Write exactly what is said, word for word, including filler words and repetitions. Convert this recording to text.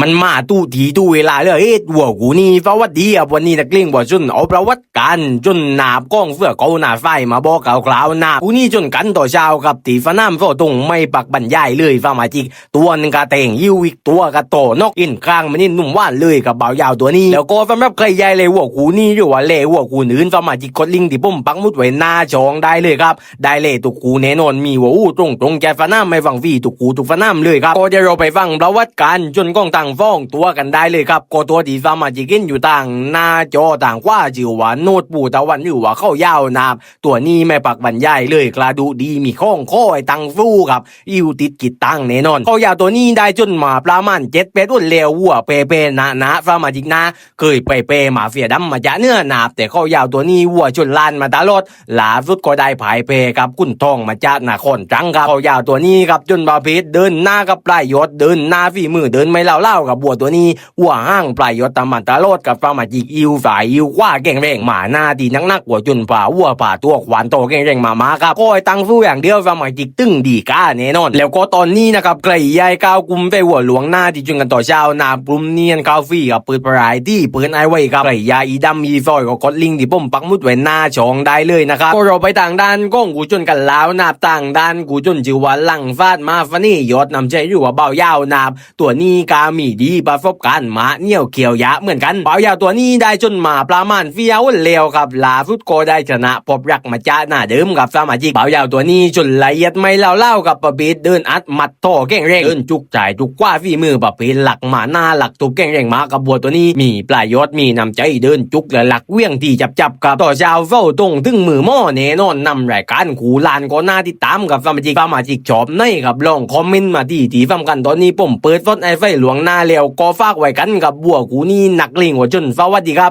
มันมาตู้ทีตู้เวลาเลยเอ็ดวัวกูนี่ สวัสดีครับ วันนี้นักเลงวัวชนเอาประวัติการชนหนาบของเฟื่อเขาหนาไฟมาบอกข่าวๆ หนาบกูนี่ชนกันต่อเช้าครับ ที่สนามเสาธงไม่ปักบรรยายเลยสมาชิก ตัวหนึ่งกะแตงยิวอีกตัวกะต่อนอกอินข้างมันนี่หนุ่มหวานเลยกับบ่าวยาวตัวนี้ แล้วก็สำหรับใครยายเลยวัวกูนี่หรือว่าแลวัวกูอื่นสมาชิกกดลิงก์ที่ผมปักหมุดไว้หน้าช่องได้เลยครับ ได้เลยทุกคู่แน่นอน มีวัวอู้ตรงๆ แกสนามไม่ฟังฟรีทุกคู่ทุกสนามเลยครับ ก็เดี๋ยวเราไปฟังประวัติการชนของตังสองตัวกันได้เลยครับ ก็ตัวที่สมาชิกเห็นอยู่ตังหน้าจอตังขวาชื่อว่าโนดปูตะวันหรือว่าเขายาวนะครับ ตัวนี้ไม่ปักบรรยายเลย กระดูกดีมีของคอยตังสู้ครับ อิวติดกิดตังแน่นอน เขายาวตัวนี้ได้ชนมาประมาณเจ็ดแปดหนแล้ววัวเปเปนะนะสมาชิกนะ เคยไปเปมาเสียดำมาจะเนื้อหนาบ แต่เขายาวตัวนี้วัวชนลานมาตลอด ล่าสุดก็ได้ผายเปกับคุณทองมาจากนครตรังครับ เขายาวตัวนี้ครับชนประเภทเดินหน้ากับปลายยอดเดินหน้าฝีมือเดินไม่เล่าๆ กับวัวตัวนี้ วัวห้างปลายยอดตามมาตลอดกับสมาชิกอิวสายอิวขวาแข็งแรงมาหน้าที่นักๆ วัวชนป่าวัวป่าตัวขวานโตแข็งแรงมามาครับ คอยตังสู้อย่างเดียวสมาชิกตึงดีก้าแน่นอน แล้วก็ตอนนี้นะครับใครยายก้าวกลุ่มไปวัวหลวงหน้าที่ชนกันต่อเช้าหน้ากลุ่มเนียนก้าวฟรีกับเปิดปลายที่เปิดไอ้ไว้ครับ ใครยายอีดำอีซอยก็กดลิงก์ที่ผมปักหมุดไว้หน้าช่องได้เลยนะครับ ก็เราไปทางด้านของกูชนกันแล้วนะครับ ทางด้านกูชนชื่อว่าหลังฟาดมาฟานี่ยอดนำใจหรือว่าบ่าวยาวนะครับ ตัวนี้กามีดีประสบการณ์มาเหนี่ยวเขียวยาเหมือนกัน บ่าวยาวตัวนี้ได้ชนมาประมาณเสี้ยวแล้วครับ ล่าสุดก็ได้ชนะพบรักมาจ้าหน้าเดิมครับสมาชิก บ่าวยาวตัวนี้ชนละเอียดไม่เล่าๆ กับประเภทเดินอัดหมัดต่อแข็งแรง เดินจุกจ่ายจุกขวาฝีมือประเภทหลักมาหน้าหลักทุกแข็งแรงมากับวัวตัวนี้ มีปลายยอดมีน้ำใจเดินจุกและหลักเวี้ยงที่จับๆ ครับ ต่อเช้าเสาร์ตรงถึงมือหม้อแน่นอน นำรายการคู่ลานก็น่าติดตามครับสมาชิก สมาชิกชอบไหนครับลองคอมเมนต์มาที่ที่สำคัญตอนนี้ผมเปิดสดไอ้ไฟหลวงหน้าแล้ว ก็ฝากไว้กันกับวัวคู่นี้นักเลงวัวชน สวัสดีครับ